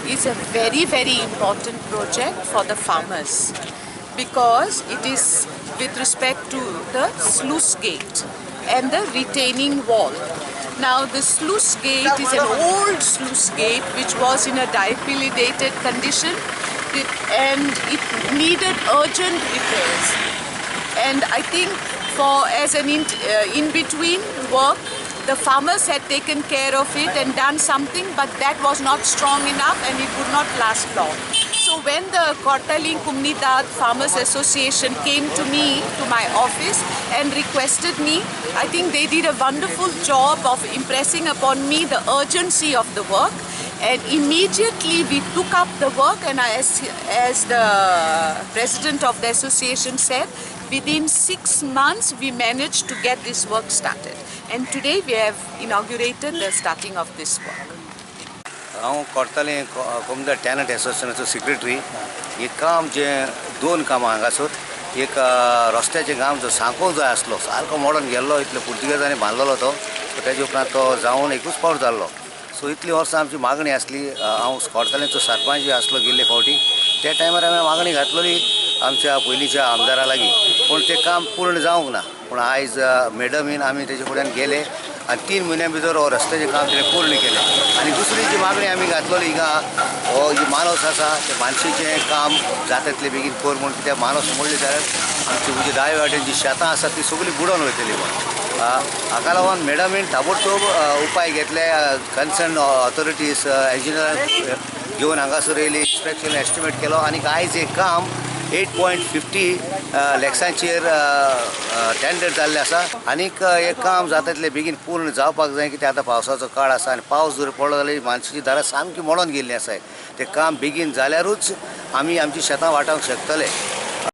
is a very, very important project for the farmers because it is with respect to the sluice gate and the retaining wall. Now, the sluice gate is an old sluice gate which was in a dilapidated condition and it needed urgent repairs. And I think for as an in-between work, the farmers had taken care of it and done something, but that was not strong enough and it would not last long. So when the Cortalim Comunidade Farmers Association came to me, to my office, and requested me, I think they did a wonderful job of impressing upon me the urgency of the work. And immediately we took up the work, and as the president of the association said, within 6 months we managed to get this work started. And today we have inaugurated the starting of this work. हांव कोर्ताले comunidade tenant एसोसिएशनाचो secretary. हे काम जे दोन कामां हांगासर, एक रस्त्याचें काम जो सांकोव जाय आसलो, सारको मोडून गेल्लो, इतले पुर्तुगेजांनी बांदलेलो तो, तेजे उपरांत तो जावन एकूच फावट जाल्लो. सो इतलीं वर्सां आमची मागणी आसली. हांव कोर्तालेचो सरपंच आसलो गेल्ले फावटी, त्या टायमार हांवें मागणी घातलेली आमच्या पयलींच्या आमदारा लागीं, पूण तें काम पूर्ण जावंक ना. पूण आयज मॅडमीन आमी तेजे फुड्यान गेले आनी 3 म्हयन्यां भितर हो रस्त्याचें काम तेणें पूर्ण केलें. आनी दुसरी जी मागणी आमी घातलेली, हिंगा हो जी मानस आसा ते मानशेचें काम जाता तितले बेगीन कर म्हूण, कित्याक मानस मोडली जाल्यार आमची म्हणजे दावे वाटेन जी शेतां आसा ती सगळीं बुडोवन वयतली म्हूण. हाका लागून मॅडमीन ताबडतोब उपाय घेतले, कन्सर्न ऑथॉरिटीज इंजिनियरांक घेवन हांगासर येयली, इन्स्पेक्शन एस्टिमेट केलो आनी आयज एक काम 8.50 लॅक्सांचेर टेंडर जाल्लें आसा. आनीक हें काम जाता तितलें बेगीन पूर्ण जावपाक जाय, कित्याक आतां पावसाचो काळ आसा आनी पावस जर पडलो जाल्यार मानशेची दारां सामकी मोडून गेल्लीं आसाय. तें काम बेगीन जाल्यारूच आमी आमची शेतां वाटावंक शकतले.